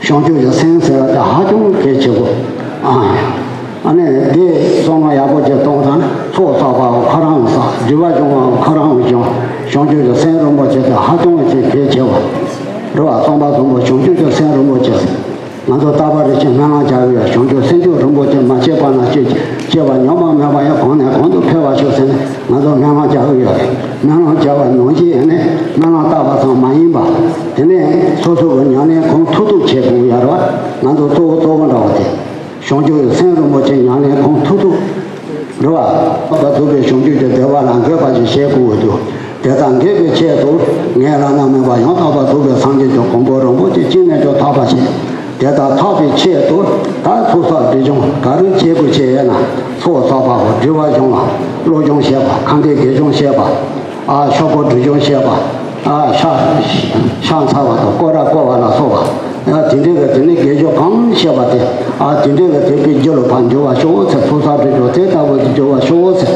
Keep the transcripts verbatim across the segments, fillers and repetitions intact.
བྱང་ཆུབ་ཀྱི་སེམས་ཟེར་བ་དེ་ཧ་ཅང་གལ་ཆེ་གོ། ཨ་ནི་འདི་བསམ་བློ་ཡག་པོ་ཅིག་གཏོང་ཙང་ཚོགས་བསགས་པའང་ཁོ་རང་བསགས། སྒྲིབ་པ་སྦྱོང་བའང་ཁོ་རང་སྦྱོང་། བྱང་ཆུབ་ཀྱི་སེམས་རིན་པོ་ཆེ་དེ་ཧ་ཅང་གི་གལ་ཆེ་བ་རེད་བ། རྩོམ་པ་གསུམ་པོ་བྱང་ཆུབ་ཀྱི་སེམས་རིན་པོ་ཆེ། ང་ཚོ་རྟག་པར་རེ་ཞིག་སྨོན་ལམ་རྒྱག་གི་ཡོད། བྱང་ཆུབ་སེམས་མཆོག་རིན་པོ་ཆེ་མ་སྐྱེས་པ་ན་སྐྱེ་སྐྱེས་པ་ཉམས་པ་མེད་པ་ཡང་གོང་ནས་གོང་དུ་འཕེལ་བར་ཤོག་ཟེར་ནས་ང་ཚོ་སྨོན་ལམ་རྒྱག་གི་ཡོད་རེད། སྨོན་ལམ་རྒྱག་པ་ནང་བཞིན་ཡིན་ནས་སྨོན་ལམ་བཏབ་པ་ཙམ་མ་ཡིན་པ། དེ་ནས་སོ་སོ་གི་ཉམས་ལེན་གང་ཐུབ་ཐུབ་བྱེད་དགོས་ཡོད་རེད་བ། ང་ཚོ་གཙོ་བོ་གཙོ་བོ་འདྲ་བ་དེ། བྱང་ཆུབ་ཀྱི་སེམས་རིན་པོ་ཆེ་ཉམས་ལེན་གང་ཐུབ་ཐུབ། རེད་བ། ཐོབ་པ་ཐུབ་པའི་བྱང་ཆུབ་ཀྱི་བདེ་བ་ལ་འགོད་པ་ཞིག་བྱེད་དགོས་འདུག། དེ་ལྟར་འགོད་པའི་ཆེད་དུ་ངས་བླ་ན་མེད་པ་ཡང་དག་པར་རྫོགས་པའི་སངས་རྒྱས་ཀྱི་གོ་འཕང་རིན་པོ་ཆེ་ཅི་ནས་ཀྱང་ཐོབ་པར་བྱེད། དེ་ལྟར་ཐོབ་པའི་ཆེད་དུ་ད་ཚོགས་བསགས་སྒྲིབ་སྦྱོང་ག་རེ་བྱེད་དགོས་བྱེད་ཡས་ན། ཚོགས་བསགས་པའོ། སྒྲིབ་པ་སྦྱོང་བ། བློ་སྦྱོང་བྱེད་པ། ཁམས་བདེ་དགེ་སྦྱོང་བྱེད་པ། ཨ་ཤོག་གུ་སྒྲིབ་སྦྱོང་བྱེད་པ། ཨ་ཕྱག་ཕྱག་འཚལ་བ་དང་སྐོར་ར་བསྐོར་བ་ལ་སོགས་པ། ཡང་དེ་འདྲའི་གི་དེ་ནི་དགེ་སྦྱོར་གང་བྱེད་པ་དེ། ཨ་དེ་འདྲའི་གི་དེ་པའི་རྒྱུ་ལ་ཕར་འགྱུར་བར་ཤོག་ཟེར། ཚོགས་བསགས་སྒྲིབ་སྦྱོང་དེ་ལྟ་བུ་དེ་འགྱུར་བར་ཤོག་ཟེར།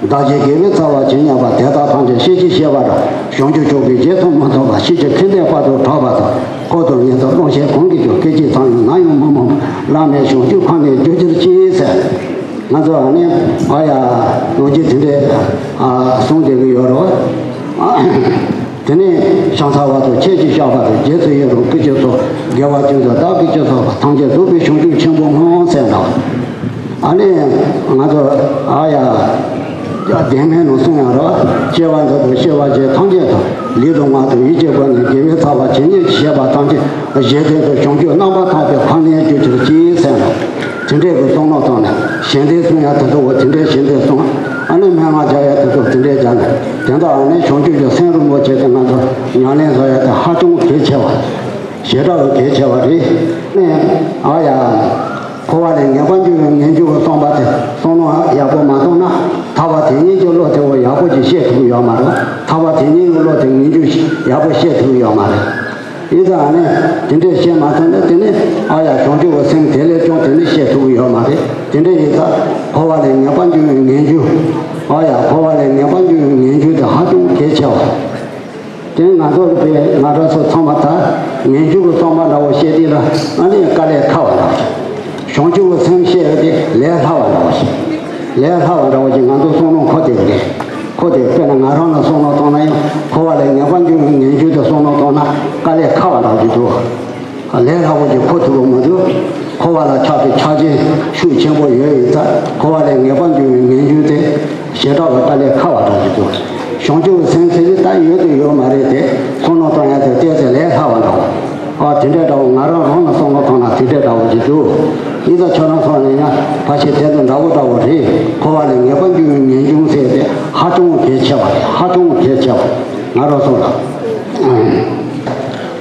བདག་གིས་དགེ་བའི་རྩ་བ་ཇི་སྙེད་པ། དེ་དག་ཐམས་ཅད་ཤེས་བྱའི་ཤེས་པ་ར། བྱང་ཆུབ་མཆོག་གི་རྗེས་སུ་མི་ལྡོག་པ། ཕྱིན་ཅི་ཕྱིར་འདོད་དཔག་ཏུ་གྲགས་པ་དང་། འཁོར་དང་ཉན་ཐོས་སློབ་ཆེན་གང་གིས་ཀྱང་། སྐད་ཅིག་ཙམ་ཡང་ནམ་ཡང་མི་སྨྲ་བར། བླ་མེད་བྱང་ཆུབ་ཁམས་ནས་རྒྱུ་གྱུར་ཅིག་ཟེར། ང་ཚོ་ཨ་ནི་ཨ་ཡ་ལོ་རྒྱུས་དེ་འདྲའི་ཨ་གསུང་བསྡད་ཀྱི་ཡོད་རེད། དེ་ནས་ཕྱག་འཚལ་བ་དང་ཁྱེད་ཀྱིས་བཤགས་པ་དང་། རྗེས་སུ་ཡི་རང་བསྐུལ་ཞིང་གསོལ། དགེ་བ་ཀུན་དང་བདག་གིས་ཅི་བསགས་པ། ཐམས་ཅད་རྫོགས་པའི་བྱང་ཆུབ་ཆེན་པོར་སྨོན་ཟེར་འདྲ། ཨ་ནི་ང་ཚོ་ཨ་ཡ་བདེན་མེད་ནང་གསུང་ཡང་རོ། སྐྱེ་བ་འདི་དང་སྐྱེ་བ་གཞན་ཐམས་ཅད་དང་། ལུས་དང་ངག་དང་ཡིད་ཀྱི་སྒོ་ནས། དགེ་བའི་རྩ་བ་ཇི་སྙེད་ཅིག་བྱས་པ་ཐམས་ཅད། གཞན་དོན་དུ་བྱང་ཆུབ་རྣམ་པར་དག་པའི་ཁམས་ནས་རྒྱུ་གྱུར་ཅིག་ཟེར་འདྲ། དེ་འདྲའི་གི་བསམ་བློ་བཏང་ནས་ཞལ་འདེབས་གསུང་ཡ་དེ་ཚོ་འོ་དེ་འདྲའི་ཞལ་འདེབས་གསུང་། ཨ་ནི་སྨོན་ལམ་རྒྱག་ཡ་དེ་ཚོ་དེ་འདྲའི་རྒྱག་ནས། དེ་འདྲ་ཨ་ནི་བྱང་ཆུབ་ཀྱི་སེམས་རིན་པོ་ཆེ་དེ་ང་ཚོ་ཉམས་ལེན་བཟོ་ཡ་དེ་ཧ་ཅང་གལ་ཆེ་བ། ཞེ་དྲག་གི་གལ་ཆེ་བ་རེད། ཨ་ནི་ཨ་ཡ། འཁོར་བ་ལས་ངེས་པར་འབྱུང་བའི་ངེས་འབྱུང་གི་བསམ་པ་དེ་བསམ་བློ་ཡག་པོ་མ་བཏང་ན། ཐར་པ་དེ་ཉིད་ཀྱི་བློ་དེ་འོ་ཡག་པོ་ཅིག་ཤེས་ཐུབ་ཀྱི་ཡོད་མ་རེད། ཐར་པ་དེ་ཉིད་ཀྱི་བློ་དེ་ངེས་འབྱུང་ཡག་པོ་ཤེས་ཐུབ་ཀྱི་ཡོད་མ་རེད། ཡིན་ཙང་ཨ་ནི་དེ་འདྲས་བཤད་མ་ཐུབ་ན་དེ་ནི་ཨ་ཡ་བྱང་ཆུབ་ཀྱི་སེམས་དེ་ལས་ཀྱང་དེ་ནི་བཤད་ཐུབ་ཀྱི་ཡོད་མ་རེད། དེ་འདྲས་ཡིན་ཙང་འཁོར་བ་ལས་ངེས་པར་འབྱུང་བའི་ངེས་འབྱུང་། ཨ་ཡ་འཁོར་བ་ལས་ངེས་པར་འབྱུང་བའི་ངེས་འབྱུང་དེ་ཧ་ཅང་གལ་ཆེ་བ། དེ་ནི་ང་ཚོ་རིག་པའི་ང་རང་ཚོ་ཚང་མ་ད་ངེས་འབྱུང་གི་བསམ་པ་འདྲ་བོ་བཤད་དུས་ལ་ཨ་ནི་དཀའ་ལས་ཁག་པ་འདྲ་བོ་ཞིག་བྱང་ཆུབ་ཀྱི་སེམས་བཤད་ཡོད་དེ་ལས་སླ་བ་འདྲ་བོ་ཞིག་ལས་སླ་བ་འདྲ་བོ་ཞིག་ང་ཚོ་བསམ་བློ་འཁོར་དེ་རེད། ཁོ་དེ་དཔེར་ན་ང་རང་ལ་བསམ་བློ་བཏང་ན་ཡང་འཁོར་བ་ལས་ངེས་པར་འབྱུང་བའི་ངེས་འབྱུང་དེ་བསམ་བློ་བཏང་ན་དཀའ་ལས་ཁག་པ་འདྲ་ཞིག་འདུག་ལས་སླ་བོ་ཞིག་འཁོར་ཐུབ་པ་མི་འདུག་འཁོར་བ་ལ་ཆགས་པའི་ཆགས་ཞེན་ཤུགས་ཆེན་པོ་ཡོད་ཡིན་ཙང་འཁོར་བ་ལས་ངེས་པར་འབྱུང་བའི་ངེས་འབྱུང་དེ་ཞེ་དྲག་གི་དཀའ་ལས་ཁག་པ་འདྲ་ཞིག་འདུག་བྱང་ཆུབ་ཀྱི་སེམས་ཟེར་གྱི་ད་ཡོད་དུ་ཡོད་མ་རེད་དེ། བསམ་བློ་བཏང་ཡ་དེ་ཏོག་ཙམ་ལས་སླ་བ་འདྲ་བ། ཨ་དེ་འདྲ་འདྲ་བོ་ང་རང་རང་ལ་བསམ་བློ་བཏང་ན་དེ་འདྲ་འདྲ་བོ་ཞིག་འདུག་ཡིན་ཙང་ཁྱོད་རང་ཚོ་ནས་ཡང་ཕལ་ཆེར་དེ་དང་འདྲ་བོ་འདྲ་བོ་རེད། འཁོར་བ་ལས་ངེས་པར་འབྱུང་བའི་ངེས་འབྱུང་ཟེར་དེ་ཧ་ཅང་གལ་ཆེ་བ་རེད། ཧ་ཅང་གལ་ཆེ་བ་ང་རང་ཚོ་ལ།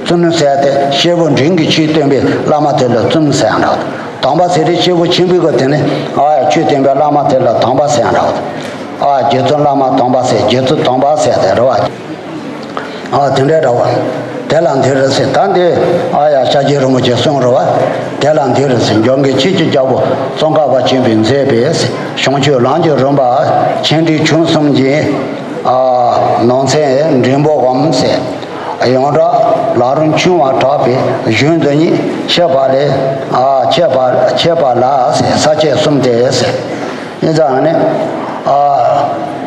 བཙུན་ཟེར་ཏེ་སྐྱེས་བུ་འབྲིང་གི་ཆོས་སྟོན་པའི་བླ་མ་དེ་ལ་བཙུན་ཟེར་ཡང་འདྲ། དམ་པ་ཟེར་དེ་སྐྱེས་བུ་ཆེན་པོའི་གི་དེ་ནི་ཨ་ཡ་ཆོས་སྟོན་པའི་བླ་མ་དེ་ལ་དམ་པ་ཟེར་ཡང་འདྲ། ཨ་རྗེ་བཙུན་བླ་མ་དམ་པ་ཟེར། རྗེ་བཙུན་དམ་པ་ཟེར་དེ་རེད་བ། ཨ་དེ་འདྲའི་འདྲ་བ། དེ་ལ་འདི་རུ་ཟེར། ད་འདི་ཨ་ཡ་ཤཱཀྱ་རིན་པོ་ཆེ་གསུང་རེད་བ། དེ་ལ་འདི་རུ་ཟེར། འཇམ་མགོན་ཆོས་ཀྱི་རྒྱལ་པོ་ཙོང་ཁ་པ་ཆེན་པོས་མཛད་པའི་བྱང་ཆུབ་ལམ་གྱི་རིམ་པ་ཆེ་འབྲིང་ཆུང་གསུམ་གྱི་ཨ་ནང་ཚན་འབྲིང་པོའམ་ཟེར། ཡོངས་གྲགས་ལམ་རིམ་ཆུང་བར་གྲགས་པའི་གཞུང་འདི་ཉིད་ཁྱད་པར་ལས་ཨ་ཁྱད་པར་ཁྱད་པར་ལ་ཟེར་ས་བཅད་གསུམ་སྟེ་ཟེར། ཡིན་ཙང་ནི་ཨ་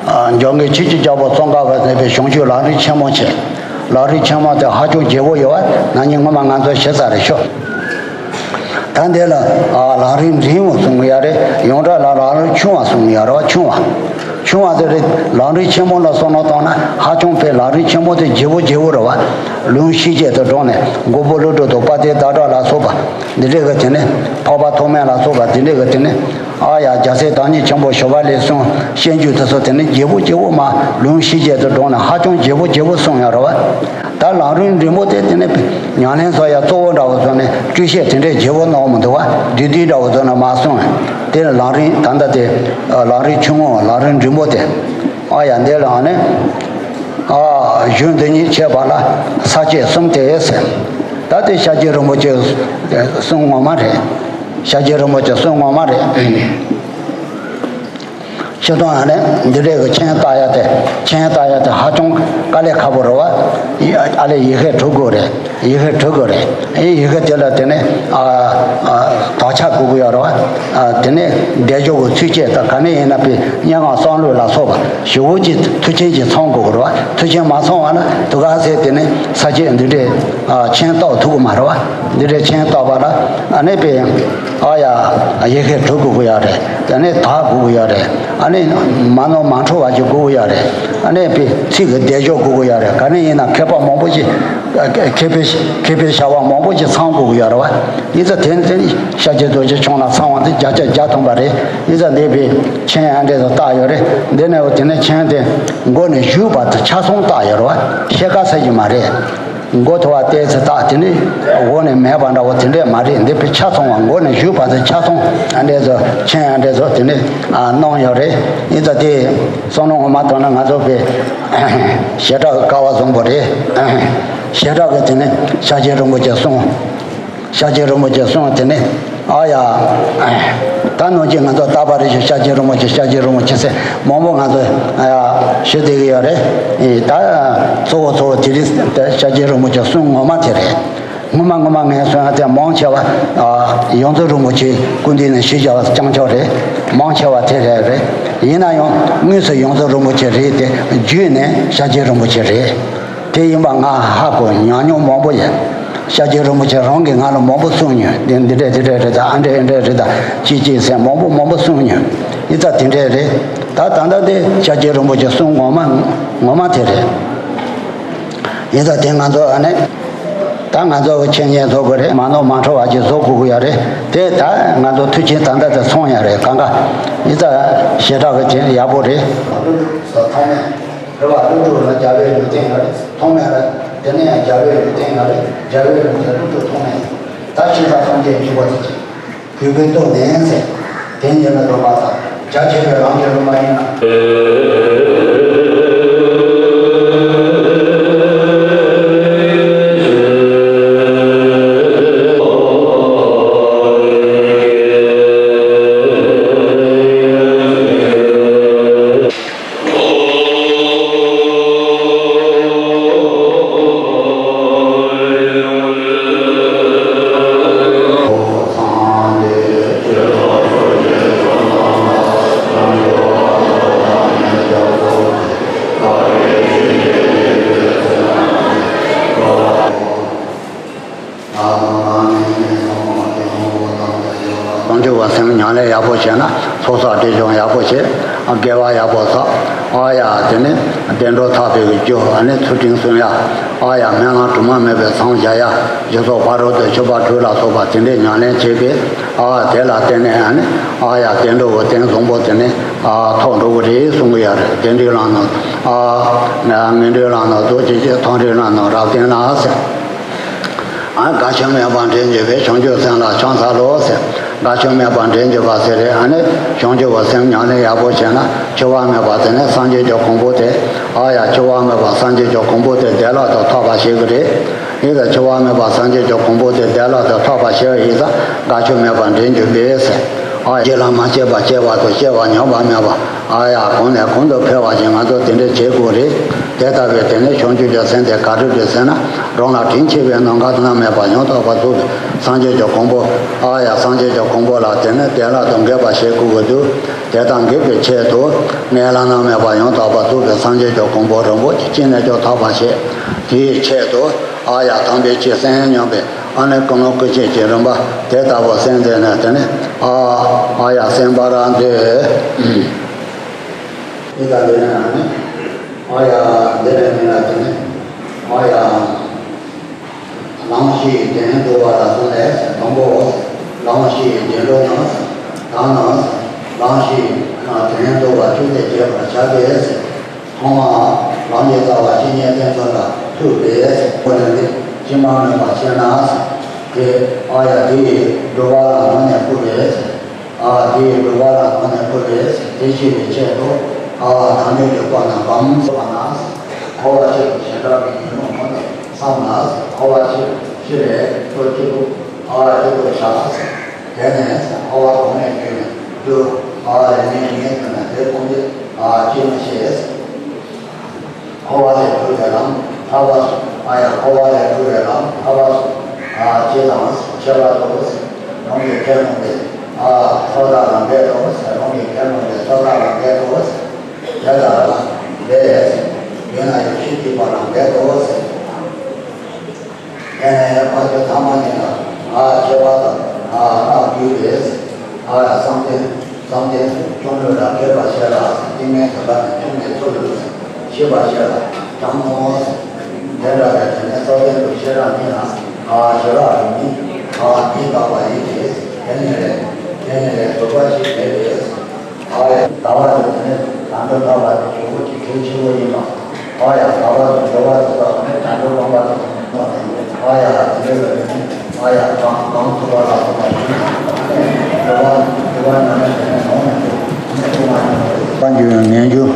ཨ་འཇམ་མགོན་ཆོས་ཀྱི་རྒྱལ་པོ་ཙོང་ཁ་པས་མཛད་པའི་བྱང་ཆུབ་ལམ་རིམ་ཆེན་མོ་ཆེ། ལམ་རིམ་ཆེན་མོ་དེ་ཧ་ཅང་རྒྱས་པོ་ཡོད་པ་ན་ནིང་སྔོན་མ་ང་ཚོས་བྱས་ཚར་རེད་ཤོག་ད་འདི་ལ་ཨ་ལམ་རིམ་འབྲིང་བོ་གསུང་གི་ཡོད་རེད། ཡོངས་གྲགས་ལ་ལམ་རིམ་ཆུང་བ་གསུང་གི་ཡོད་རེད་བ། ཆུང་བ། ཆུང་བ་དེ་རེད། ལམ་རིམ་ཆེན་མོ་ལ་བསམ་བློ་བཏང་ན་ཧ་ཅང་དཔེ་ལམ་རིམ་ཆེན་མོ་དེ་རྒྱས་པོ་རྒྱས་པོ་རེད་བ། ལུང་ཤེས་བྱ་དང་སྦྲགས་ནས་མགོན་པོ་ཀླུ་སྒྲུབ་དང་དཔལ་ལྡན་ཟླ་གྲགས་ལ་སོགས་པ་འདི་འདྲའི་གི་དེ་ནི་འཕགས་པ་ཐོགས་མེད་ལ་སོགས་པ་འདི་འདྲའི་གི་དེ་ནི་ཨ་ཡ་རྒྱལ་སྲས་བདག་ཉིད་ཆེན་པོ་ཞི་བ་ལྷས་གསུངས་བཤད་རྒྱུད་དེ་ཚོ་དེ་ནི་རྒྱས་པོ་རྒྱས་པོ་མ་ལུང་ཤེས་བྱ་དང་སྦྲགས་ནས་ཧ་ཅང་རྒྱས་པོ་རྒྱས་པོ་གསུངས་ཡོད་རེད་བ། ད་ལམ་རིམ་འབྲིང་པོ་དེ་དེ་ནི་ཉམས་ལེན་བཟོ་ཡ་གཙོ་བོ་འདྲ་བོ་བཟོ་ནས་སྤྲོས་བཤད་དེ་འདྲའི་རྒྱས་པོ་གནང་མི་འདུག་བ། བསྡུས་བསྡུས་འདྲ་བོ་བཟོ་ནས་མ་གསུངས། དེ་ལམ་རིམ་ད་ལྟ་དེ་ལམ་རིམ་ཆུང་ངུ་ལམ་རིམ་འབྲིང་པོ་དེ་ཨ་ཡ་འདི་ལ་ནི་ཨ་གཞུང་འདི་ཉིད་ཁྱད་པར་ལ་ས་བཅད་གསུམ་སྟེ་ཟེར། ད་དེ་ཤཱཀྱ་རིན་པོ་ཆེ་གསུང་ངོ་མ་རེད། ཤཱཀྱ་རིན་པོ་ཆེ་གསུང་ངོ་མ་རེད། སྤྱིར་བཏང་ཨ་ནི་འདི་འདྲའི་གི་མཆན་བཏགས་ཡ་དེ། མཆན་བཏགས་ཡ་དེ་ཧ་ཅང་དཀའ་ལས་ཁག་པོ་རེད་བ། ཡི་ཨ་ལས་ཡི་གེ་འབྲི་དགོས་རེད། ཡི་གེ་འབྲི་དགོས་རེད། ཨེ་ཡི་གེ་དེ་ལ་དེ་ནི་ཨ་ཨ་དག་ཆ་དགོས་ཀྱི་ཡོད་རེད་བ། ཨ་དེ་ནི་བསྡད་ཕྱོགས་ཀྱི་ཚུལ་བཅད་དང་ག་ནས་ཡིན་ན་པའི་སྙན་ངག་བསམ་བློ་ལ་སོགས་པ་ཞེ་པོ་ཅིག་མཐུན་རྐྱེན་ཅིག་ཚང་དགོས་ཀྱི་རེད་བ། མཐུན་རྐྱེན་མ་ཚང་བ་ན་དུ་ག་ཚད་དེ་ནི་ས་བཅད་འདི་འདྲའི་ཨ་མཆན་བཏགས་ཐུབ་ཀྱི་མ་རེད་བ། འདི་འདྲའི་མཆན་བཏགས་པ་ལ་ཨ་ནི་པའི། ཨ་ཡ། ཡི་གེ་འབྲི་དགོས་ཀྱི་ཡོད་རེད། དེ་ནས་དག་དགོས་ཀྱི་ཡོད་རེད། ཨ་ནི་མ་ནོར་མ་འཕྲོ་བ་ཅིག་དགོས་ཀྱི་ཡོད་རེད། ཨ་ནི་པའི་ཚིག་གི་བསྡད་ཕྱོགས་དགོས་ཀྱི་ཡོད་རེད། ག་ནས་ཡིན་ན་མཁས་པ་མང་པོ་ཅིག་མཁས་པའི་མཁས་པའི་བྱ་བ་མང་པོ་ཅིག་ཚང་དགོས་ཀྱི་ཡོད་རེད་བ། ཡིན་ཙང་དེ་ནི་དེ་ནི་ཤཱཀྱའི་རྡོ་རྗེ་འཆང་ལ་ཚང་བ་འདི་བརྒྱ་ཆ་བརྒྱ་ཐམ་པ་རེད། ཡིན་ཙང་འདི་པའི་མཆན་ཨ་འདྲས་སུ་བཏགས་ཡོད་རེད། འདི་ནས་འོ་དེ་ནས་མཆན་དེ་མགོ་ནས་གཞུག་བར་དུ་ཆ་ཚང་བཏགས་ཡོད་རེད་བ། ཤེལ་དཀར་ཟེར་གྱི་མ་རེད། མགོ་ཐོ་བ་ཏོག་ཙམ་བཏགས་དེ་ནས་འོག་ནས་མེད་པ་འདྲ་བོ་དེ་འདྲས་མ་རེད། འདི་པའི་ཆ་ཚང་བ་མགོ་ནས་གཞུག་བར་དུ་ཆ་ཚང་ཨ་འདྲས་སུ་མཆན་ཨ་འདྲས་སུ་དེ་ནས་ཨ་གནང་ཡོད་རེད། ཡིན་ཙང་དེ་བསམ་བློ་ངོ་མ་བཏང་ན་ང་ཚོ་པའི་བྱེ་བྲག་གི་སྐལ་བ་བཟང་པོ་རེད། བྱེ་བྲག་གི་དེ་ནས་ཤཱཀྱའི་རིན་པོ་ཆེ་གསུང་། ཤཱཀྱའི་རིན་པོ་ཆེ་གསུང་དེ་ནས། ཨ་ཡ། ད་ནང་བཞིན་ང་ཚོ་རྟག་པར་རེ་ཞིག་ཤཱཀྱའི་རིན་པོ་ཆེ་ཤཱཀྱའི་རིན་པོ་ཆེ་ཟེར་མང་པོ་ང་ཚོ་ཨ་ཡ་ཞུ་བསྡད་ཀྱི་ཡོད་རེད། ཨེ་ད་གཙོ་བོ་གཙོ་བོ་དེ་རིང་ཤཱཀྱའི་རིན་པོ་ཆེ་གསུང་ངོ་མ་དེ་རེད། ངོ་མ་ངོ་མ་ངས་གསུང་ཡ་དེ་མང་ཆེ་བ་ཨ་ཡོངས་རྫོགས་རིན་པོ་ཆེ་སྐུ་མདུན་ནས་ཞུས་བྱ་བ་རྐྱང་ཕྱོགས་རེད། མང་ཆེ་བ་དེ་རེད་རེད། ཡིན་ན་ཡང་དངོས་སུ་ཡོངས་རྫོགས་རིན་པོ་ཆེ་རེད་དེ་བརྒྱུད་ནས་ཤཱཀྱའི་རིན་པོ་ཆེ་རེད། དེ་ཡིན་པ་ང་ཧ་གོ་ཉམས་མྱོང་མང་པོ་ཡོད། ཤཱཀྱའི་རིན་པོ་ཆེ་རང་གིས་ང་ལ་མང་པོ་གསུངས་མྱོང་། འདི་འདི་འདྲས་འདི་འདྲས་རེད་ད། ཨ་འདྲས་ཨ་འདྲས་རེད་ད། ཅི་ཅི་ཟེར་མང་པོ་མང་པོ་གསུངས་མྱོང་། ཡིན་ཙང་དེ་འདྲས་རེད། ད་ད་ལྟ་དེ་ཤཱཀྱའི་རིན་པོ་ཆེ་གསུང་ངོ་མ་ངོ་མ་དེ་རེད། ཡིན་ཙང་དེ་ང་ཚོ་ཨ་ནི་ད་ང་ཚོ་གི་འཆད་ཉན་བཟོ་དགོས་རེད། མ་ནོར་མ་འཕྲོ་བ་ཅིག་བཟོ་དགོས་ཀྱི་ཡོད་རེད། དེ་ད་ང་ཚོ་མཐུན་རྐྱེན་ད་ལྟ་དེ་ཚང་ཡ་རེད་གང་ག། ཡིན་ཙང་ཞེ་དྲག་གི་དེ་ཡག་པོ་རེད། རེད་བ། ཀླུ་སྒྲུབ་ལ་རྒྱལ་བའི་ལུང་བསྟན་ཡོད་རེད། ཐོག་མེད་རེད། དེ་ནས་ཡང་རྒྱལ་བའི་ལུང་བསྟན་ཡོད་རེད། རྒྱལ་བའི་ལུང་བསྟན་ཀླུ་སྒྲུབ་ཐོག་མེད། ད་ཕྱིན་ཆད་སངས་རྒྱས་ཆོས་པོ་དེ་གཅིག་གུས་པས་བསྟོད་ནས་ཟེར། དེ་ཉིད་ལ་འགྲོ་བ་དང་རྒྱ་ཆེ་བའི་ལམ་གྱི་སློབ་མ་ཡིན་ན། བྱང་ཆུབ་པ་སེམས་ཉམས་ལེན་ཡག་པོ་བྱས་ན་ཚོགས་བསགས་སྒྲིབ་སྦྱོང་ཡག་པོ་བྱས། དགེ་བ་ཡག་པོ་བསགས། ཨ་ཡ་དེ་ནས་བདེ་འགྲོ་ཐར་པའི་རྒྱུ། ཨ་ནི་ཚུལ་ཁྲིམས་སྲུང་ཡ། ཨ་ཡ་སྨོན་ལམ་དྲི་མ་མེད་པའི་མཚམས་བཞག་ཡ། སྦྱིན་སོགས་ཕ་རོལ་ཏུ་ཕྱིན་པ་དྲུག་ལ་སོགས་པ་དེ་འདྲའི་ཉམས་ལེན་བྱས་པས། ཨ་དེ་ལ་བརྟེན་ནས་ཨ་ནི་ཨ་ཡ་བདེ་འགྲོ་གི་རྟེན་བཟང་པོ་དེ་ནི་ཨ་ཐོབ་འགྲོ་གི་རེད་གསུང་གི་ཡ་རེད། དེ་འདྲའི་ལམ་ནང་ཨ་ངན་འགྲོའི་ལམ་ནང་རྫོགས་བྱེད་ཀྱི། མཐོང་རིག་ལམ་ནང་རབ་བརྟན་ལ་ཟེར། ཨ་དགའ་ཕྱིར་སྨོན་པ་འདྲེན་གྱུར་པའི། བྱང་ཆུབ་སེམས་ལ་ཕྱག་འཚལ་ལོ་ཟེར། དགའ་ཕྱིར་སྨོན་པ་འདྲེན་གྱུར་པ་ཟེར་རེད། ཨ་ནི་བྱང་ཆུབ་པའི་སེམས་ཉམས་ལེན་ཡག་པོ་བྱས་ན་འཆི་བ་མེད་པ་དེ་ནི་སངས་རྒྱས་ཀྱི་གོ་འཕང་དེ། ཨ་ཡ་འཆི་བ་མེད་པ་སངས་རྒྱས་ཀྱི་གོ་འཕང་དེ་བདེ་བླག་ཏུ་ཐོབ་པ་ཞིག་གི་རེད། ཡིན་ཙང་འཆི་བ་མེད་པ་སངས་རྒྱས་ཀྱི་གོ་འཕང་དེ་བདེ་བླག་ཏུ་ཐོབ་པ་ཞིག་ཡིན་ཙང་དགའ་ཕྱིར་སྨོན་པ་འདྲེན་གྱུར་པའི་ཟེར། ཨ་ཡ་བྱིན་རླབས་མ་སྐྱེས་པ་སྐྱེ་བར་དུ། སྐྱེ་བ་ཉམས་པ་མེད་པ། ཨ་ཡ་གོང་ནས་གོང་དུ་འཕེལ་བ་ཞིག་ང་ཚོ་དེ་འདྲ་བྱེད་དགོས་རེད། དེ་ལྟ་བུའི་དེ་ནས་བྱང་ཆུབ་ཀྱི་སེམས་དེ་ག་རེ་རེད་ཟེར་ན། རང་ལ་དྲིན་ཆེ་བའི་རྣམ་དཀར་རྣམ་སྨིན་པ་ཡང་དག་པར་རྫོགས་པའི་སངས་རྒྱས་ཀྱི་གོ་འཕང་། ཨ་ཡ་སངས་རྒྱས་ཀྱི་གོ་འཕང་ལ་དེ་ནས་བདེ་བླག་ཏུ་འགོད་པ་བྱེད་དགོས་ཀྱི་འདུག་དེ་ལྟར་འགོད་པའི་ཆེད་དུ་ངན་ལྷ་རྣམ་སྨིན་པ་ཡང་དག་པར་རྫོགས་པའི་སངས་རྒྱས་ཀྱི་གོ་འཕང་རིན་པོ་ཆེ་ཅི་ནས་ཀྱང་ཐོབ་པར་བྱེད། དེའི་ཆེད་དུ་ཨ་ཡ་དམ་པའི་ཆོས་གསན་སྙམ་པའི་ཨ་ནི་ཀུན་སློང་ཀུན་སྤྱོད་ཀྱི་རིམ་པ་དེ་ལྟ་བུ་གསན་མཛད་ནས་དེ་ནས་ཨ་ཨ་ཡ་གསན་པར་འདོད། ཨི་ད་འདི་ནས་ཨ་ནི། ཨ་ཡ་འདི་ནས་མིན་ལ་དེ་ནས། ཨ་ཡ། ལམ་བཞི་ཡི་དོན་རྟོགས་པ་ལ་སོགས་ལས་དང་པོ། ལམ་བཞི་ཡི་དོན་རྟོགས་ན། དང་ན། ལམ་བཞི་ཡི་དོན་རྟོགས་པ་བཅུ་དེ་རྒྱས་པར་བྱ་སྟེ། ཐོག་མར་ལམ་གྱི་རྩ་བ་བཤེས་གཉེན་བསྟེན་ཚུལ་ལ་ཐུག་པས། ཁོ་ནས་འདི་ཕྱི་མ་མེད་པར་ཤེས་ན། དེ་ཨ་ཡ་དེ་ཡི་སྒྲུབ་པ་ལ་ངོ་ནས་བསྐུལ་བས། ཨ་དེ་ཡི་སྒྲུབ་པ་ལ་ངོ་ནས་བསྐུལ་བས། དེ་ཤེས་པའི་ཆེད་དུ་ཨ་དམ་པའི་ལུགས་པ་ན་བམ་སོགས་པ་ན། འཁོར་བ་སྤྱི་དང་བྱེ་བྲག་གི་ཉོན་མོངས་ངོ་ནས་བསམ་ལ། འཁོར་བ་སྤྱི་སྤྱི་ལས་སོ་སྐྱེ་དུ་ཨ་སྐྱེ་དུ་བྱ། དེ་ནས་འཁོར་བ་གོང་ནས་བརྒྱུད་ནས་བསྡུ། ཨ་རིགས་ངན་ངན་བརྒྱུད་ནས་དེ་ཀུན། ཨ་ཡ་འཁོར་བ་ལས་སྒྲོལ་བའི་ལམ་ཐར་པ་སོགས། ཨ་ཅེས་དང་ཁྱད་པར་དུ། རང་གི་ཁས་བླངས་པའི་ཨ་ཚོགས་བདག་ལ་འབད་དོ། རང་གི་ཁས་བླངས་པའི་ཚོགས་བདག་ལ་འབད་དོ། དེ་ལ་འབད་ཡུལ་ན་ཡང་ཆོས་སྡིག་པ་ལ་འབད་དོ། དེ་ནས་ཕ་རྒྱུད་ཐ་མ་གཉིས་ལ་ཨ་ཁྱད་པར་དུ་ཨ་རྟགས་བསྡུས་པས། ཨ་བསམ་གཏན་བསམ་གཏན་སྐྱོང་ལུས་ལ་མཁས་པར་བྱས་ལ། ཏིང་ངེ་འཛིན་པ་ནི་ཆུང་ནས་ཚུལ་ལུགས་ཤེས་པར་བྱས་ལ་སྦྱང་ངོ་། དེ་འདྲ་བའི་དེ་ནས་རྟགས་ལྡན་དུ་ཤེས་རབ་ཉིད་ལ་ཨ་ཞི་ལྷག་གི་མིང་ཨ་འདི་བཏགས་པ་ཡིན་ཏེ། དེ་ནས་ལས་དེ་ནས་ལས་གྲུབ་པ་ཞིག་འབད་དེ། ཨ་ཡ་ཟླ་བ་དེ་དེ་ནས་དང་པོ་ལྟ་བ་དེ་ཇོ་བོ་གི་གྲུ་ཆེན་པོ་ཡིན་པ། ཨ་ཡ་ཟླ་བ་དེ་འགྲོ་བ་དེ་དག་ནས་དང་པོ་སྤངས་པ་དེ་ཨ་ཡ་དེ་འདྲ་ལ་དེ་ནས་ཨ་ཡ་གང་གང་ཐུབ་པ་ལ་སོགས་པ་ཡིན། འགྲོ་བ་འགྲོ་བ་ཉམས་ལེན་དེ་ནས་ནོར་མི་འགྲོ། དེ་ནས་ཐུབ་པ་ཉམས་ལེན་དེ། པ་འགྱུར་ངན་འགྱུར།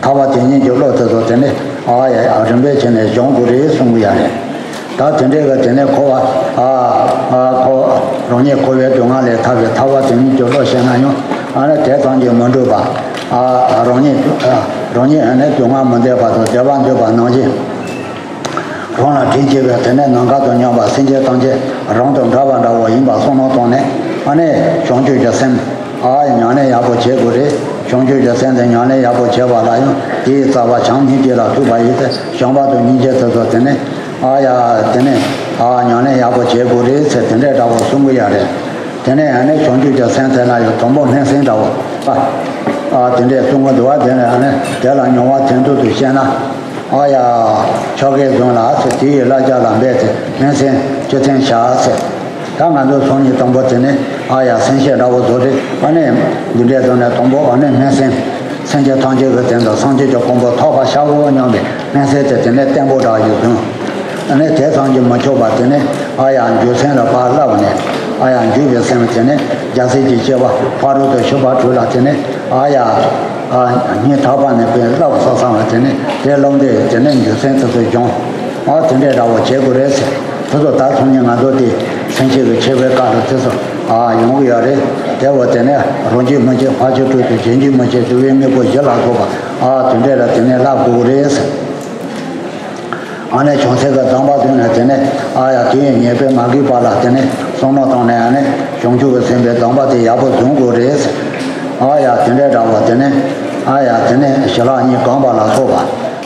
ཐར་པ་དེ་ཉིད་ཀྱི་བློ་དེ་ཚོ་དེ་ནས་ཨ་ཡ་རིམ་པས་བྱས་ནས་སྦྱོང་དགོས་རེད་གསུང་གི་ཡ་རེད། ད་དེ་འདྲའི་གི་དེ་ནས་འཁོར་བ་ཨ་ཨ་འཁོར་རང་ཉིད་འཁོར་བའི་སྡུག་བསྔལ་ལས་ཐར་བའི་ཐར་པ་དེ་ཉིད་ཀྱི་བློ་ཤེས་ན་ཡང་ཨ་ནི་དེ་ཙམ་གྱིས་མི་འགྲུབ་པ། ཨ་རང་ཉིད་ཨ་རང་ཉིད་ཨ་ནི་སྡུག་བསྔལ་མི་འདོད་པ་དང་བདེ་བ་འདོད་པ་ནང་བཞིན། རང་ལ་དྲིན་ཆེ་བའི་དེ་ནས་ནམ་མཁའ་དང་མཉམ་པ་སེམས་ཅན་ཐམས་ཅད་རང་དང་འདྲ་བ་འདྲ་བོ་ཡིན་པ་བསམ་བློ་བཏང་ནས་ཨ་ནི་བྱང་ཆུབ་ཀྱི་སེམས། ཨ་ཡ་ཉམས་ལེན་ཡག་པོ་བྱེད་དགོས་རེད། བྱང་ཆུབ་ཀྱི་སེམས་དེ་ཉམས་ལེན་ཡག་པོ་བྱེད་པ་ལ་ཡང་དེའི་རྩ་བ་བྱམས་སྙིང་རྗེ་ལ་ཐུག་པ་ཡིན་ཚེ་བྱམས་པ་དང་སྙིང་རྗེ་དེ་ཚོ་དེ་ནས་ཨ་ཡ་དེ་ནས་ཨ་ཉམས་ལེན་ཡག་པོ་བྱེད་དགོས་རེད་ཟེར་དེ་འདྲའི་འདྲ་བོ་གསུང་གི་ཡ་རེད། དེ་ནས་ཡང་ནས་བྱང་ཆུབ་ཀྱི་སེམས་དེ་ལ་ཡང་དང་པོ་སྨོན་སེམས་འདྲ་བོ་ཨ་ཨ་དེ་འདྲས་གསུང་གི་འདུག་བ། དེ་ནས་ཡང་ནས་དེ་ལ་མྱོང་བ་དོན་དུ་དུ་བཤད་ན། ཨ་ཡ། ཆོ་གས་བཟུང་ལ་ཟེར། དེ་ཡི་བསླབ་བྱ་ལ་འབད་དེ་སྨོན་སེམས་ཅི་ཐེན་བྱ་ཟེར། ད་ང་ཚོ་ཚོགས་གཉིས་དང་པོ་དེ་ནས་ཨ་ཡ་སེམས་བསྐྱེད་འདྲ་བོ་བཟོ་རེད། ཨ་ནས་འདི་འདྲའི་ཐོག་ནས་དང་པོ་ཨ་ནས་སྨོན་སེམས། སེམས་ཅན་ཐམས་ཅད་ཀྱི་དོན་དུ་སངས་རྒྱས་ཀྱི་གོ་འཕང་ཐོབ་པར་བྱའོ་སྙམ་པའི་སྨོན་སེམས་དེ་དེ་ནས་བརྟན་པོ་འདྲ་ཡོད་དོན། ཨ་ནས་དེ་ཙམ་གྱིས་མི་ཆོག་པར་དེ་ནས་ཨ་ཡ་འཇུག་སེམས་ལ་ཕར་བསླབས་ནས་ཨ་ཡ་འཇུག་པའི་སེམས་དེ་ནས་རྒྱལ་སྲས་ཀྱི་སྤྱོད་པ་ཕ་རོལ་ཏུ་ཕྱིན་པ་དྲུག་ལ་དེ་ནས་ཨ་ཡ། ཨ་སྙིང་ཐག་པ་ནས་དཔེ་བསླབ་ས་ཚང་བ་དེ་ནས་དེ་སློབ་འདོད་དེ་ནས་འཇུག་སེམས་དེ་ཚོ་སྦྱོང་། ཨ་དེ་འདྲའི་འདྲ་བོ་བྱེད་དགོས་རེད་ཟེར། དེ་ཚོ་ད་སང་ཉིན་ང་ཚོ་དེ་སེམས་བསྐྱེད་ཀྱི་ཆེ་བའི་སྐབས་ལ་དེ་ཚོ་ཨ་ཡོང་གི་ཡོད་རེད། དེ་བ་དེ་ནས་རང་རྒྱུད་མི་འཆད་ཕར་ཕྱིན་དྲུག་དང་གཞན་རྒྱུད་མི་འཆད་དུ་བའི་དངོས་པོ་བཞི་ལ་སོགས་པ་ཨ་དེ་འདྲའི་ལ་དེ་ནས་བསླབ་དགོས་རེད་ཟེར། ཨ་ནི་བྱང་སེམས་ཀྱི་གདམས་པ་བཟུང་ནས་དེ་ནས་ཨ་ཡ་དུས་ཡུན་ཉེར་སྤེལ་མ་གི་བར་ལ་དེ་ནས་བསམ་བློ་བཏང་ནས་ཨ་ནི་བྱང་ཆུབ་ཀྱི་སེམས་དཔའི་གདམས་པ་དེ་ཡག་པོ་བཟུང་དགོས་རེད། ཨ་ཡ་དེ་འདྲའི་འདྲ་བ་དེ་ནས་ཨ་ཡ་དེ་ནས་ཞི་ལྷག་གཉིས་བསྒོམ་པ་ལ་སོགས་པ་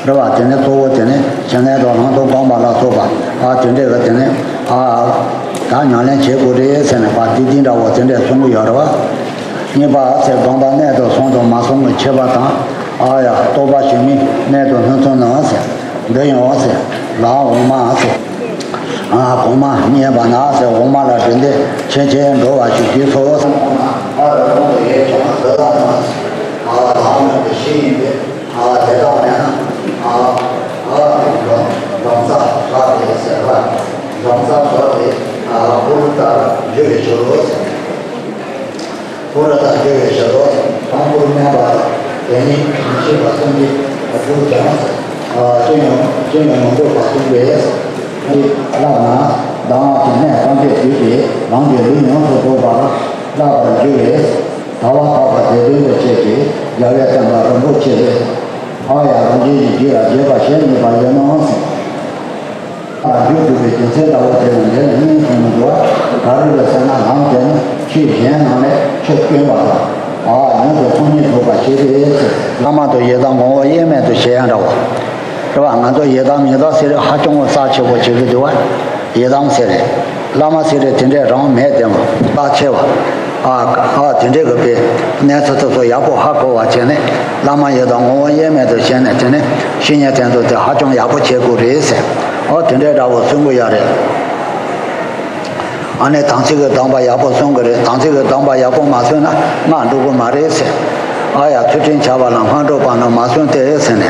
རེད་བ། དེ་ནས་གཙོ་བོ་དེ་ནས་བྱིན་ལེན་དང་ལམ་སྟོན་བསྒོམ་པ་ལ་སོགས་པ་ཨ་དེ་འདྲའི་གི་དེ་ནས་ཨ་ད་ཉམས་ལེན་བྱེད་དགོས་རེད་ཟེར་ནས་བ་དེ་འདི་འདྲ་བོ་དེ་འདྲས་གསུང་གི་ཡོད་རེད་བ། གཉིས་པ་ཟེར་སྒོམ་པ་གནད་དུ་སོང་དང་མ་སོང་གི་ཁྱད་པར་དང་། ཨ་ཡ་རྟོགས་པ་ཞུགས་མིན་གནད་དུ་སྣུན་ཚུལ་ནང་ཟེར། འདི་ཡང་ཟེར་ལམ་འོག་མ་ཟེར། ཨ་གོང་མ་བསྙེན་པ་ན་ཟེར་འོག་མ་ལ་འདྲེན་ཏེ་ཕྱིན་ཆད་འགྲོ་བ་ཞུགས་ཀྱི་ཚོགས། ཨ་ར་གོང་དུ་ཡོད་ཀྱང་འདི་ལ་ན་ཟེར། ཨ་ལམ་ནང་གི་གཞི་ཡིན་པས། ཨ་དེ་དག་མེད་ན། ཨ་ཨ་འཇོམས་འཇོམས་ས་བཟོ་དེ་ཟེར་བ། འཇོམས་ས་བཟོ་དེ་ཨ་ཧུར་ལྟར་འཇུ་བའི་ཕྱིར་རོ་ཟེར། ཧུར་ལྟར་འཇུ་བའི་ཕྱིར་རོ་ཟེར། དང་པོར་སྨན་པ་དང་དེ་ཉིད་མི་ཤེས་པ་གསུམ་གྱིས་སྒྲུབ་ཀྱང་ཟེར། ཨ་ཅི་ཡང་ཅི་ཡང་མི་འདོད་པ་གསུམ་པས་ཟེར། ཅེས་བསླབ་ན་སྡང་བ་གི་གནས་ཐམས་ཅད་བསྡུས་ཏེ་རང་གི་ལུས་ཡོངས་སུ་རྫོགས་པར་བསླབ་པར་འགྱུར་བས། ཟླ་བ་གྲགས་པ་དེ་དོན་དུ་བྱས་ཏེ་རྒྱལ་བའི་བསྟན་པ་རིན་པོ་ཆེ་ལས། ཨ་ཡ་རང་རྒྱལ་གྱི་རྒྱུད་ལ་རྒྱས་པ་གཞན་མེད་པ་ཡོད་ནའང་ཟེར། ཨ་རྒྱུད་སྒྲུབ་པའི་རྒྱུ་མཚན་ལྟ་བུ་དེ་ནི་འདི་ལ་གཉིས་སུ་མི་འདུ་བ། ག་རེ་རེད་ཟེར་ན་ལམ་དེ་ནི་ཆོས་གཞན་རྣམས་ལས་ཆོས་དཀོན་པ་དང་། ཨ་ཡོངས་སུ་ཚོགས་གཉིས་རྫོགས་པ་ཞེས་ཏེ་ཟེར། བླ་མ་དང་ཡི་དམ་ངོ་བོ་དབྱེར་མེད་དུ་བྱེད་ཡ་འདྲ་བོ། རེད་བ། ང་ཚོ་ཡི་དམ་ཡི་དམ་ཟེར་རེད། ཧ་ཅང་གི་རྩ་ཆེ་བོ་བྱེད་ཀྱི་འདུག་བ། ཡི་དམ་ཟེར་རེད། བླ་མ་ཟེར་རེད། དེ་འདྲས་རང་མེད་དེ་མ་རྩ་ཆེ་བ། ཨ་ཨ་དེ་འདྲས་ཀྱི་པའི་གནས་ཚུལ་དེ་ཚོ་ཡག་པོ་ཧ་གོ་བ་བྱས་ནས་བླ་མ་ཡི་དམ་ངོ་བོ་དབྱེར་མེད་དུ་བྱས་ནས་དེ་ནས་བཤེས་གཉེན་དེ་ཚོ་དེ་ཧ་ཅང་ཡག་པོ་བྱེད་དགོས་རེད་ཟེར། ཨོ་དེ་འདྲས་འདྲ་བོ་གསུང་གི་ཡོད་རེད། ཨ་ནི་དམ་ཚིག་གི་གདམས་པ་ཡག་པོ་སྲུང་གི་རེད། དམ་ཚིག་གི་གདམས་པ་ཡག་པོ་མ་སྲུང་ན་སྔགས་འགྲུབ་གི་མ་རེད་ཟེར། ཨ་ཡ་ཚུལ་ཁྲིམས་འཆལ་བ་ལ་སྔགས་འགྲུབ་པ་ནི་མ་སྲུང་སྟེ་ཟེར་ནས།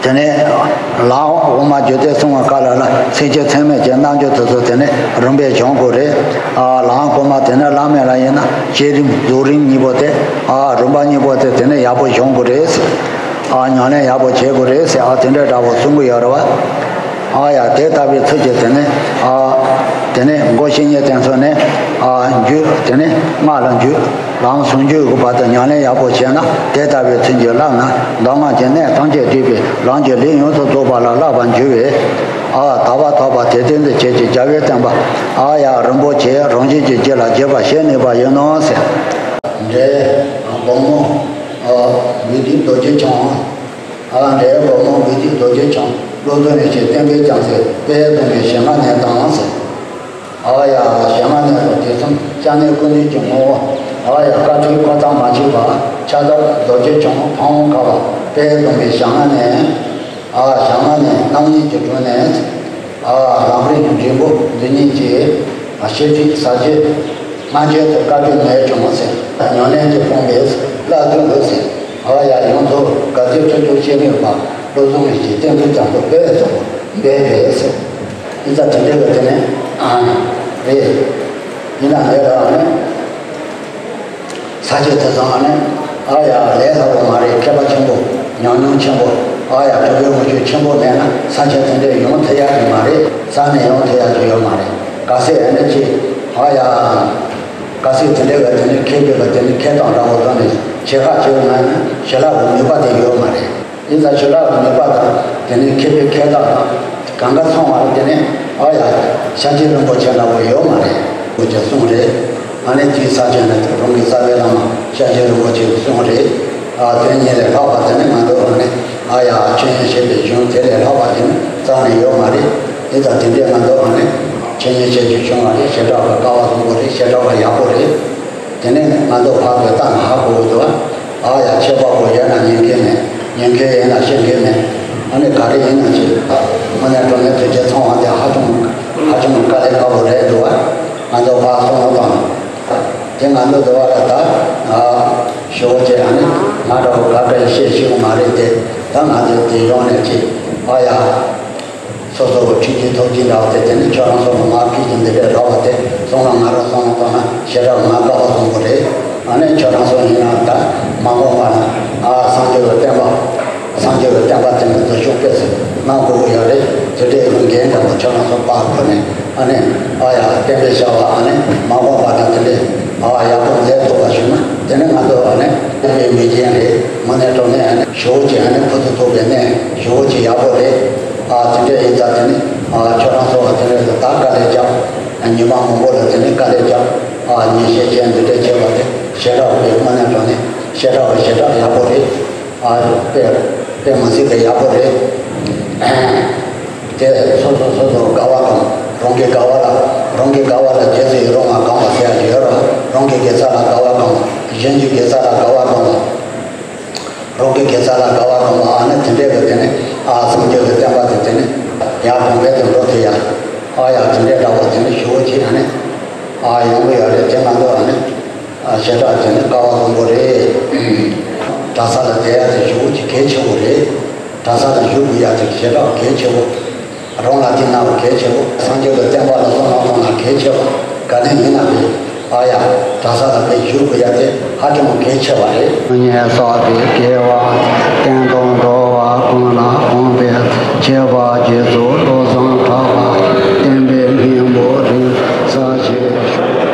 དེ་ནས་ལམ་འོག་མ་རྒྱུད་སྡེ་གསུམ་གྱི་སྐབས་ལ་ལ་ཚིགས་བཅད་ཚད་མའི་རྣལ་འབྱོར་དེ་ཚོ་དེ་ནས་རིམ་པས་སྦྱོང་དགོས་རེད། ཨ་ལམ་གོང་མ་དེ་ནས་བླ་མེད་ལ་ཡིན་ན་བསྐྱེད་རིམ་རྫོགས་རིམ་གཉིས་པོ་དེ་ཨ་རིམ་པ་གཉིས་པོ་དེ་དེ་ནས་ཡག་པོ་སྦྱོང་དགོས་རེད། ཨ་ཉམས་ལེན་ཡག་པོ་བྱེད་དགོས་རེད་ཟེར། ཨ་དེ་འདྲ་འདྲ་བོ་གསུང་གི་ཡོད་རེད་བ། ཨ་ཡ་དེ་ལྟ་བུའི་ཚུལ་གྱིས་དེ་ནས་ཨ་དེ་ནས་མགོ་བཤེས་གཉེན་དེ་ཚོ་ནས་ཨ་འཇུག་དེ་ནས་སྔགས་ལ་འཇུག་རང་ཟུང་འཇུག་གི་བར་དུ་ཉམས་ལེན་ཡག་པོ་བྱས་ན། དེ་ལྟ་བུའི་ཚུལ་གྱིས་བསླབས་ན། མདོ་སྔགས་ཀྱི་གནད་ཐམས་ཅད་བསྡུས་པའི་རང་གི་ལུས་ཡོངས་སུ་རྫོགས་པ་ལ་བསླབ་པར་འགྱུར་བས། ཨ། དག་པ་ཐོབ་པ་དེ་བདེན་དུ་བྱེད་ཅིང་རྒྱལ་བའི་བསྟན་པ། ཨ་ཡ། རིན་པོ་ཆེ་རང་བཞིན་གྱིས་རྒྱུད་ལ་རྒྱས་པར་བྱེད་ནུས་པ་ཡིན་ནོ་ཟེར། འདྲེ། བུ་མོ། བུ་ཁྲིད་རྡོ་རྗེ་འཆང་། ཨ། འདྲེ་བུ་མོ་བུ་ཁྲིད་རྡོ་རྗེ་འཆང་། བློ་བཟང་ཡེ་ཤེས་བསྟན་པའི་རྒྱལ་མཚན། དཔལ་སྟོན་པའི་ཞལ་སྔ་ནས་དང་ཟེར། ཨ་ཡ། ཞལ་སྔ་ནས་དང་། དེ་མཚུངས་སྐྱབས་གནས་སྐུ་གནས་ཀྱི་ངོ་བོ། ཨ་ཡ། བཀའ་དྲིན་ཁོ་ཐག་མ་ཆོད་པ། ཕྱག་བདག་རྡོ་རྗེ་འཆང་ཕ་བོང་ཁ་པ། དཔལ་སྟོན་པའི་ཞལ་སྔ་ནས། ཨ། ཞལ་སྔ་ནས་རྣམ་གཉིས་ཀྱི་དྲུང་ནས། ཨ། ལམ་རིམ་འབྲིང་པོ་འདི་ཉིད་ཀྱི། ཨ། བཤད་ཁྲིད་ཟབ་རྒྱས་སྔ་རྗེས་སུ་བཀའ་དྲིན་ནས་བྱུང་ཟེར། ཉམས་ལེན་གྱི་དཔུང་པས་བསླབ་ཏུ་འདུག་ཟེར། ཨ་ཡ། ཡོངས་སུ་དགའ་བདེ་ཐོབ་རྒྱུ་ཤེས་ནུས་པ། བློ་བཟང་ཡེ་ཤེས་བསྟན་པའི་རྒྱལ་མཚན་དཔལ་སོགས་འབད་པས་ཟེར། ཡིན་ཙང་དེ་འདྲ་བའི་དེ་ནས། ཨ། རེད། ཡིན་ན་ལས་རང་ནི། ས་ཆ་དེ་ཚོ་ཨ་ནི། ཨ་ཡ། ལས་སླ་པོ་མ་རེད། མཁས་པ་ཆེན་པོ། ཉམས་མྱོང་ཆེན་པོ། ཨ་ཡ། གྲུབ་པའི་ངོ་བཤུས་ཆེན་པོ་མེད་ན་ས་ཆ་དེ་འདྲ་ཡོང་ཐུབ་ཡག་གི་མ་རེད། རྩ་ནས་ཡོང་ཐུབ་ཡག་གི་ཡོད་མ་རེད། གལ་སྲིད་ཨ་ནི་ཅིག་ཨ་ཡ། གལ་སྲིད་དེ་འདྲ་བས་དེ་ནི་མཁས་པའི་བ་དེ་ནི་མཁས་དང་འདྲ་བོ་དང་ནི་ཆེ་ཁག་ཆེ་བ་ན་ནི་ཞི་ལྷག་གི་ནུས་པ་དེ་ཡོད་མ་རེད། ཡིན་ཙང་ཞི་ལྷག་གི་ནུས་པ་དང་། དེ་ནས་མཁས་པའི་མཁས་རྟགས་དང་། གང་ག་ཚང་བ་ལ་དེ་ནས། ཨ་ཡ། ཤཱཀྱའི་རིན་པོ་ཆེ་འདྲ་བོ་ཡོད་མ་རེད། པོ་ཆེ་གསུངས་རེད། ཨ་ནི་དེའི་ས་ཆ་ནས་རང་གི་རྩ་བའི་བླ་མ་ཤཱཀྱའི་རིན་པོ་ཆེ་གིས་གསུངས་རེད། ཨ། དེ་གཉིས་ལས་ལྷག་པ་དེ་ནི་ང་ཚོ་ཨ་ནི། ཨ་ཡ། ཆོས་ཉིད་བཤད་པའི་གཞུང་དེ་ལས་ལྷག་པ་དེ་ནི་རྩ་ནས་ཡོད་མ་རེད། དེ་ལྟར་དེ་འདྲའི་ང་ཚོ་ཨ་ནི་ཆོས་ཉིད་བཤད་རྒྱུད་ཆུང་བ་རེད། བྱེ་བྲག་པ་དཀའ་བ་བཟང་པོ་རེད། བྱེ་བྲག་པ་ཡག་པོ་རེད། དེ་ནས་ང་ཚོ་ཕར་ཚུར་བལྟས་ན་ཧ་གོ་གི་འདུག་བ། ཨ་ཡ། ཁྱད་པར་པོ་ཡོད་ན་ཉན་མཁན་མེད། ཉན་མཁན་ཡོད་ན་ཤེས་མཁན་མེད། ཨ་ནི་ག་རེ་ཡིན་ན་ཅི། དངོས་གནས་དྲང་གནས་ཐུགས་རྗེ་ཚང་བ་དེ་ཧ་ཅང་ཧ་ཅང་དཀའ་ལས་ཁག་པོ་རེད་འདུག་བ། ང་ཚོ་ཕར་སོང་བ་དང་། དེ་ང་ཚོ་འདི་བ་ལ་ད། ཨ། ཞུ་བ་བྱས། ཨ་ནི་ང་འདྲ་བོ་དགའ་དགའ་བཤད་ཤེས་གི་མ་རེད་དེ། ད་ང་ཚོ་དེ་ཡོང་ནས་ཅི། ཨ་ཡ། སོ་སོ་ཁྲིད་ཀྱི་ཐོབ་ཀྱི་འདྲ་བ་དེ། དེ་ནི་ཁྱོད་རང་ཚོ་ལ་མར་ཕུལ་གྱི་འདི་འདྲ་རག་པ་དེ་སོང་ན། ང་རང་སོང་ན་ཐོག་ན་ཞེ་དྲག་ང་དགའ་བ་བཟང་པོ་རེད། ཨ་ནི་ཁྱོད་རང་ཚོ་ཡིན་ན་ད་མ་འོངས་པ་ན། ཨ། སངས་རྒྱས་པའི་བསྟན་པ། སངས་རྒྱས་པའི་བསྟན་པ་དེ་ནི་འཛུལ་ཞུགས་སྤེལ་ཟེར་གནང་དགོས་ཀྱི་ཡོད་རེད། དེ་འདྲའི་ལུང་འགན་འདྲ་པོ་ཁྱོད་རང་ཚོ་ཕར་ཁུར་ནས། ཨ་ནི། ཨ་ཡ། བསྟན་པའི་བྱ་བ་ཨ་ནི་མ་འོངས་པ་ན་དེ་འདྲའི། ཨ། ཡག་པོ་མཛད་ཐུབ་པ་བྱུང་ན། དེ་ནི་ང་ཚོ་ཨ་ནི་བསྟན་པའི་མིག་རྒྱན་རེད། དངོས་གནས་དྲང་གནས་ཨ་ནི་ཞེ་པོ་ཅིག་ཨ་ནི་ཕུན་སུམ་ཚོགས་པའི་གནས་ཞེ་པོ་ཅིག་ཡག་པོ་རེད། ཨ། དེ་འདྲ་ཡིན་ཙང་དེ་ནི། ཨ། ཁྱོད་རང་ཚོ་དེ་འདྲ་ལ་ད་དཀའ་ལས་རྒྱབ། ཉི་མ་མང་པོ་ལ་དེ་ནི་དཀའ་ལས་རྒྱབ། ཨ། ཉིན་ཤས་ཅན་འདི་འདྲ་བྱས་པ་དེ་ཞེ་དྲག་པའི། དངོས་གནས་དྲང་གནས་ཞེ་དྲག་པའི་ཞེ་དྲག་ཡག་པོ་རེད། ཨ། དཔེ་དཔེ་མི་སྲིད་པའི་ཡག་པོ་རེད། དེ་སོ་སོ་སོ་སོ་དགའ་བ་དང་། རང་གི་དགའ་བ་ལ། རང་གི་དགའ་བ་ལ་རྗེས་སུ་ཡི་རང་བ་དགའ་བ་ཟེར་ཡག་ཅིག་ཡོད་རེད། རང་གི་དགེ་རྩ་ལ་དགའ་བ་དང་། གཞན་གྱི་དགེ་རྩ་ལ་དགའ་བ་དང་། རང་གི་དགེ་རྩ་ལ་དགའ་བ་དང་། ཨ་ནི་དེ་འདྲ་བའི་དེ་ནི། ཨ། སངས་རྒྱས་པའི་བསྟན་པ་དེ་དེ་ནི་ཡར་གོང་འཕེལ་དུ་འགྲོ་ཐུབ་ཡག། ཨ་ཡ། དེ་འདྲ་འདྲ་བོ་དེ་ནི་ཞེ་པོ་ཅིག་ཨ་ནི། ཨ། ཡོང་གི་ཡོད་རེད། དེ་ང་ཚོ་ཨ་ནི། ཨ། ཞེ་དྲག་དེ་ནི་དཀའ་བ་བཟང་པོ་རེད། གྲྭ་ས་ལ་བསྡད་ཡག་དེ་ཞེ་པོ་ཅིག་གལ་ཆེ་བོ་རེད། གྲྭ་ས་ལ་བཞུགས་དགོས་ཡག་དེ་ཞེ་དྲག་གལ་ཆེ་བོ། རང་ལ་དེ་ན་བ་གལ་ཆེ་བོ། སངས་རྒྱས་ཀྱི་བསྟན་པ་ལ་བསམ་བློ་གཏོང་ན་གལ་ཆེ་བ། ག་ནས་ཡིན་ན་རེད། ཨ་ཡ། གྲྭ་ས་ལ་དཔེ་བཞུགས་དགོས་ཡག་དེ་ཧ་ཅང་གལ་ཆེ་བ་རེད། ཉེས་བསགས་པའི་དགེ་བ། བསྟན་དང་འགྲོ་བ་ཀུན་ལ་ཕན་པའི་ཆེ་བ་རྗེས་སུ་བློ་བཟང་གྲགས་པ་བསྟན་པའི་སྙིང་པོ་རིང་ས་ཞེས་ཞུ།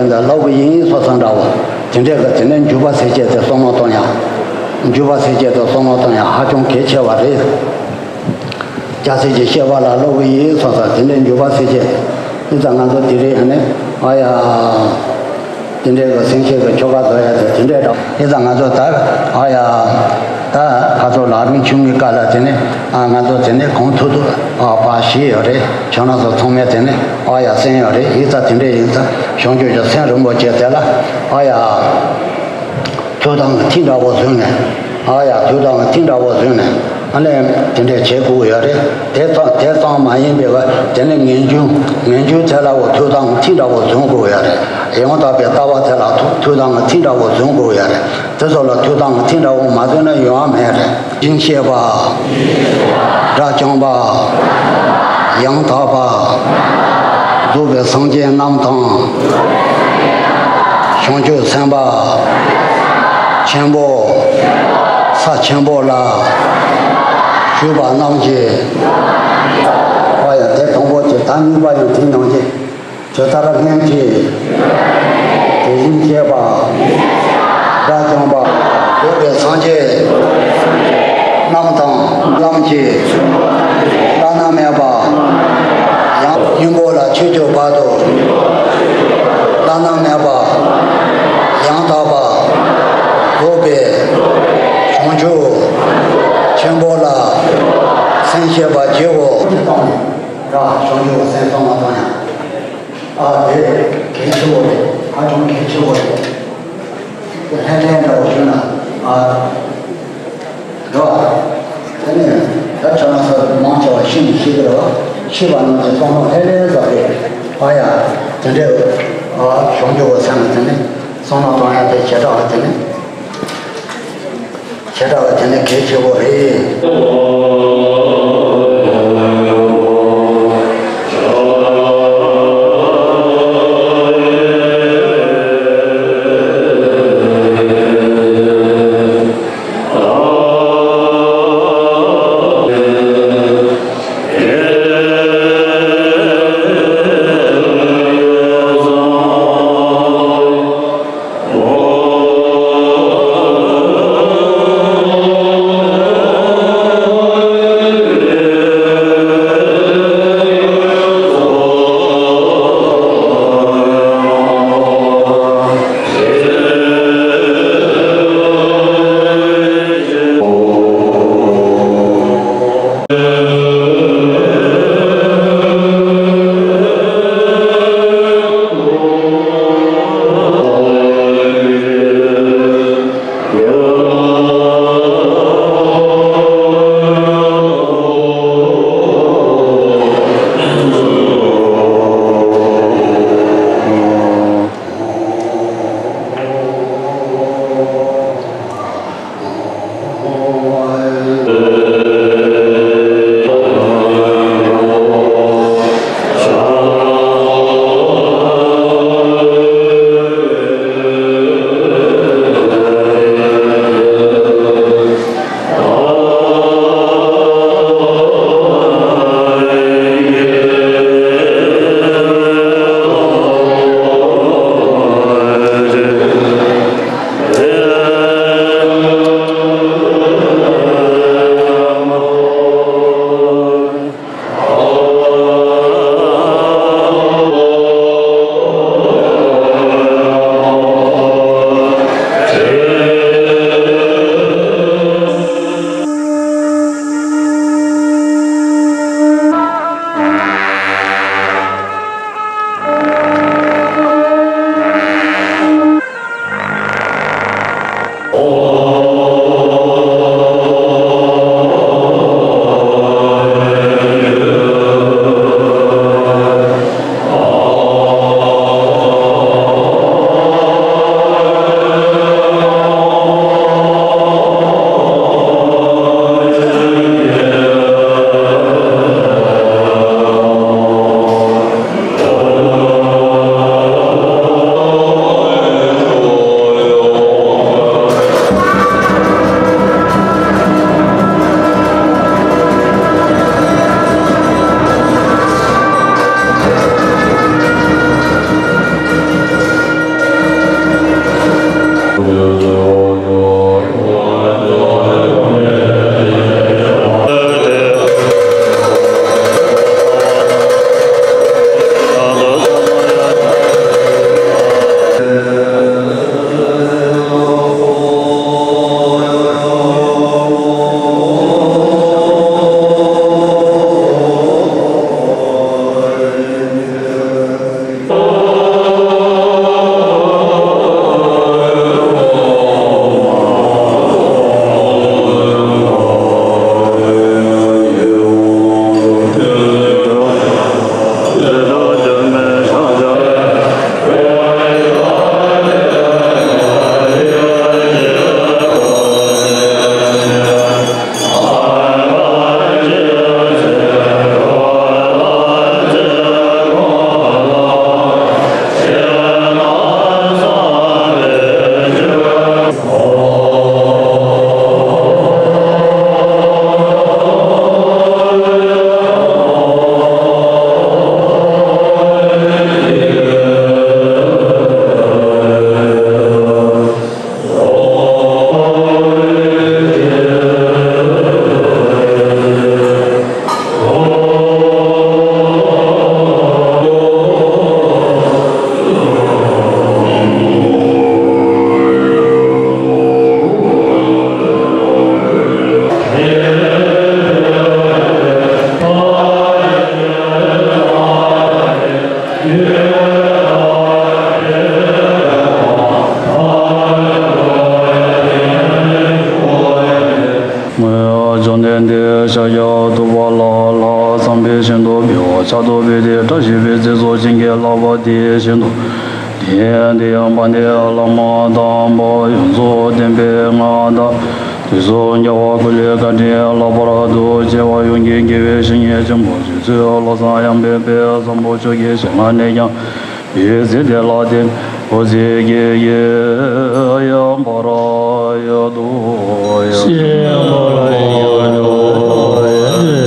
ལ་སློབ་དགོས་ཡིན་སོགས་སམ་འདྲ་བོ། དེ་འདྲའི་གི་དེ་ནས་འཇུག་པ་ཟེར་བྱས་ཏེ་བསམ་བློ་གཏོང་ཡ། འཇུག་པ་ཟེར་བྱས་ཏེ་བསམ་བློ་གཏོང་ཡ་ཧ་ཅང་གལ་ཆེ་བ་རེད། སྐྱ་སེར་གྱི་བཤད་པ་ལ་སློབ་དགོས་ཡིན་སོགས་སམ་དེ་འདྲའི་འཇུག་པ་ཟེར་བྱས། ཨི་ཙང་ང་ཚོ་དེ་རེད་ཨ་ནི། ཨ་ཡ། དེ་འདྲའི་གི་སེམས་བསྐྱེད་ཀྱི་ཆོ་ག་བཟོ་ཡ་དེ་དེ་འདྲའི་འདྲ། ཨི་ཙང་ང་ཚོ་ད་ཨ་ཡ། ད་ཁ་ཚོ་ལག་རིང་ཆུང་ངུའི་སྐབས་ལ་དེ་ནས་ཨ་ང་ཚོ་དེ་ནས་གང་ཐུབ་ཐུབ་ཨ་ཕར་བྱས་ཡོད་རེད། ཁྱོད་རང་ཚོ་ཚང་མས་དེ་ནས་ཨ་ཡ་གསན་ཡོད་རེད། ཨི་ཙང་དེ་འདྲའི་ཡིན་ཙང་བྱང་ཆུབ་ཀྱི་སེམས་རིན་པོ་ཆེ་དེ་ལ་ཨ་ཡ། ཐུགས་དམ་གྱི་ཐིག་འདྲ་བོ་བཟུང་ནས། ཨ་ཡ་ཐུགས་དམ་གྱི་ཐིག་འདྲ་བོ་བཟུང་ནས། ཨ་ནི་དེ་འདྲས་བྱེད་དགོས་ཡོད་རེད། དེ་ཙམ་དེ་ཙམ་མ་ཡིན་པའི་བར་དེ་ནི་ངེས་འབྱུང་ངེས་འབྱུང་དེ་ལ་འོ་ཐུགས་དམ་གྱི་ཐིག་འདྲ་བོ་བཟུང་དགོས་ཡོད་རེད། ཡང་དག་པའི་ལྟ་བ་དེ་ལ་ཐུགས་ཐུགས་དམ་གྱི་ཐིག་འདྲ་བོ་བཟུང་དགོས་ཡོད་རེད། དེ་ཚོ་ལ་ཐུགས་དམ་གྱི་ཐིག་འདྲ་བོ་མ་བཟུང་ན་ཡོང་བ་མེད་རེད། སྦྱིན་བྱེད་པ། དགྲ་བཅོམ་པ། ཡང་དག་པ། རྫོགས་པའི་སངས་རྒྱས་རྣམས་དང་། བྱང་ཆུབ་སེམས་དཔའ་ཆེན་པོ་ས་ཆེན་པོ་ལ་བཞུགས་པ་རྣམས་ཀྱིས། ཨ་ཡ་དེ་དང་པོ་དེ་ད་གཉིས་པ་ཡང་དེ་ནང་གི་ཇི་ལྟར་སྔོན་གྱི་དེ་བཞིན་གཤེགས་པ་དགྲ་བཅོམ་པ་རྫོགས་པའི་སངས་རྒྱས་རྣམས་དང་། ལམ་གྱི་བླ་ན་མེད་པ་ཡང་སྙིང་པོ་ལ་མཆིས་ཀྱི་བར་དུ་བླ་ན་མེད་པ་ཡང་དག་པ་རྫོགས་པའི་བྱང་ཆུབ་ཆེན་པོ་ལ་སེམས་བསྐྱེད་པར་བགྱིའོ། ར་བྱང་ཆུབ་སེམས་གཏོང་བ་དང་ཡང་། ཨ་དེ་གལ་ཆེ་བོ་རེད། ཧ་ཅང་གལ་ཆེ་བོ་རེད། ལྷན་ལྷན་འདྲ་བོ་ཞུ་ན་ཨ་འདྲ་བ། དེ་ནས་ད་ཆ་ན་ས་མང་ཆེ་བ་ཤི་མི་ཤི་གི་རེད་བ། ཤི་བ་རྣམས་ཀྱི་བསམ་བློ་ལྷན་ལྷན་ཟ་རེད། ཨ་ཡ་དེ་འདྲའི་ཨ་བྱང་ཆུབ་བོ་སེམས་ལ་དེ་ནས་བསམ་བློ་གཏོང་ཡ་དེ་བྱེ་བྲག་ལ་དེ་ནས། བྱེ་བྲག་ལ་དེ་ནི་གལ་ཆེ་བོ་རེད། ཕྱག་ཏུ་ཕུལ་ཏེ་བཀྲ་ཤིས་པའི་ཚེ་སྲོག་བྱིན་གྱིས་བརླབས་པ་དེ་བཞིན་དུ། དེ་ཡང་དེ་ཡང་པཎྜི་ཏ་བླ་མ་དམ་པ་ཡོངས་སུ་ལྡན་པའི་སྔགས་དང་། དུས་གསུམ་རྒྱལ་བ་ཀུན་ལས་བཀའ་དྲིན་བརླག་པར་འདུག་ཅེས་པ་ཡོངས་ཀྱི་དགེ་བའི་བཤེས་གཉེན་ཆེན་པོ་རྗེ་བཙུན་བློ་བཟང་ཡང་འཕེལ་དཔལ་བཟང་པོ་མཆོག་གི་ཞལ་སྔ་ནས་ཀྱང་། འབུལ་ཚིག་དེ་ལ་བརྟེན་འོ་ཟེར་གྱི་ཡོད། ཡང་པར་ཡོད་དོ། ཡང་ཞེས་པར་ཡོད་དོ།